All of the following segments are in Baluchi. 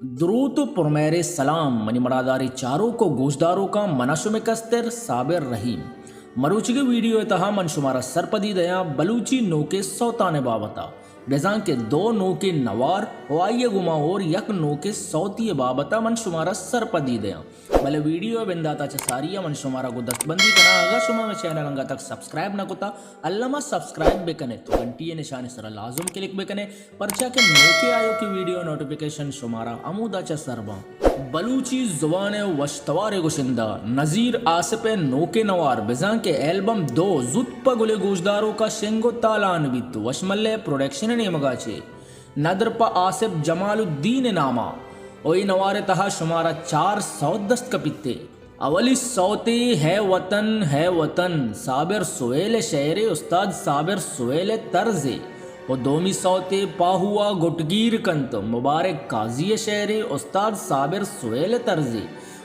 دروت و پرمہرے سلام منی مڑاداریں چاروک و گوشداروکاں، من آں شمے کستر صابر رحیم۔ مروچیگیں ویڈیو ء تہا من شمارا سرپدی دیاں بلوچی نوکیں سوتان ء بابت ء، بزاں کہ دو نوکیں نوار و آئی ء گوما اور یک نوکیں سوتی ء بابت ء من شمارا سرپدی دیاں۔ بلے ویڈیو ء بندات ء چہ ساری ء من شمارا گوں دستبندی کناں، اگاں شما مئے چینل انگت تک سبسکرائب نہ کتا، الما سبسکرائب بکنے تو گھنٹی ء نشان ء سرا لازم کلک بکنے، پرچا کہ نوکیں آیوکیں ویڈیو نوٹیفیکیشن شمارا ہمودا چہ سر باں۔ بلوچی زبان ء وش تواریں گشندہ نذیر آصف ء نوکیں نوار بزاں کہ البم دو زوت پہ گلیں گوشداروکاں شنگ و تالان بیت، وشملے پروڈکشن ء نیمگا چے ندر پہ آصف جمال الدین ء ناما و اے نوار ء تہا شمارا چار سوت دست کپیت۔ اولی سوتے ہے وطن، ہے وطن، صابر سہیل ء شعرے، استاد صابر سہیل ء طرزے۔ و دومی سوتے پاہوا گٹگیر کنت، مبارک قاضی ء شعرے، استاد صابر سہیل ء طرزے۔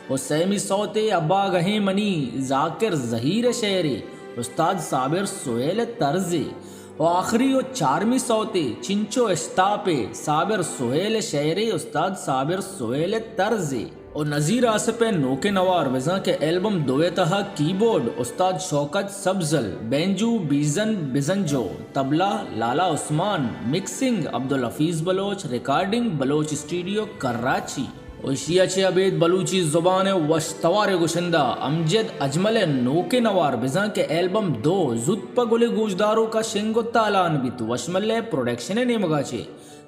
و سیمی سوتے ابا گہیں منی، ذاکر زہیر ء شعرے، استاد صابر سہیل ء طرزے۔ و آخری و چارمی سوتے چنچو اشتاپے، صابر سہیل ء شعرے، استاد صابر سہیل ء طرزے۔ و نذیر آصف ء نوکیں نوار بزاں کہ البم دوئے تہا کیبورڈ استاد شوکت سبزل، بینجو بیزن بزنجو، طبلہ لالا عثمان، مکسنگ عبدالحفیظ بلوچ، ریکارڈنگ بلوچ اسٹوڈیو کراچی۔ و ایشی ء چہ ابید بلوچی زبان ء وش تواریں گشندہ امجد اجمل ء نوکیں نوار بزاں کہ البم دو زوت پہ گلیں گوشداروکاں شنگ و تالان بیت، وشملے پروڈکشن ء نیمگا چے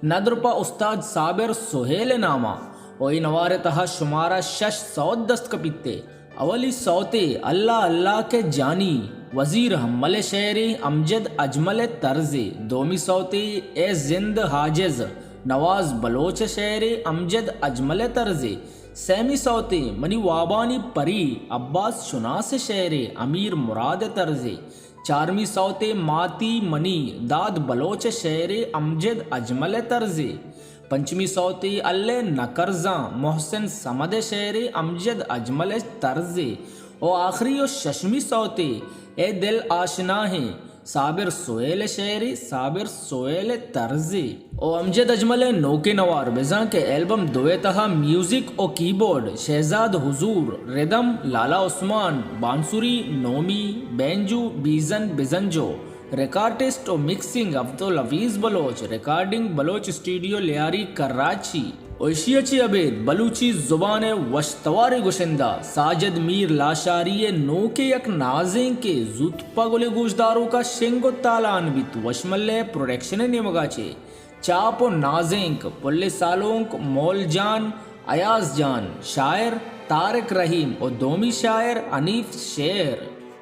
ندر پہ استاد صابر سہیل ء ناما و اے نوار ء تہا شمارا شش سوت دست کپیت۔ اولی سوتے اللہ اللہ کے جانی، وزیر حمل ء شعرے، امجد اجمل ء طرزے۔ دومی سوتے اے زند حاجز، نواز بلوچ ء شعرے، امجد اجمل ء طرزے۔ سیمی سوتے منی وابانی پری، عباس شناس ء شعرے، امیر مراد ء طرزے۔ چارمی سوتے ماتی منی، داد بلوچ ء شعرے، امجد اجمل ء طرزے۔ پنچمی سوتے الے نکرزاں، محسن صمد ء شعرے، امجد اجمل ء طرزے۔ و آخری و ششمی سوتے اے دل آشنا ہیں، صابر سہیل ء شعرے، صابر سہیل ء طرزے۔ و امجد اجمل ء نوکیں نوار بزاں کہ البم دوئے تہا میوزک و کیبورڈ شہزاد حضور، ردم لالا عثمان، بانسری نومی، بینجو بیزن بزنجو، ریکارڈسٹ و مکسنگ عبدالحفیظ بلوچ، ریکارڈنگ بلوچ اسٹوڈیو لیاری کراچی۔ و ایشی ء چہ ابید بلوچی زبان ء وش تواریں گشندہ ساجد میر لاشاری ء نوکیں یک نازینکے زوت پہ گلیں گوشداروکاں شنگ و تالان بیت، وشملے پروڈکشن ء نیمگا چے چاپ و نازینک پل سالونک مول جان، ایاز جان، شاعر طارق رحیم و دومی شاعر حنیف شیر۔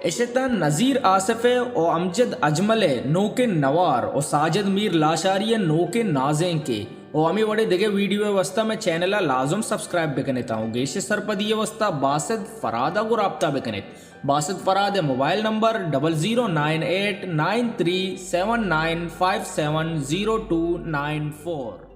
اشتاں نذیر آصف ء و امجد اجمل ء نوکیں نوار و ساجد میر لاشاری ء نوکیں نازینکے۔ و ہمے وڑیں دگہ ویڈیو ء واسطہ مئے چینل ء لازم سبسکرائب بکنیت و گیش سرپدی ء واسطہ باسط فراد ء گوں رابطہ بکنیت۔ باسط فراد ء mobile number double zero nine eight nine three seven nine five seven zero two nine four.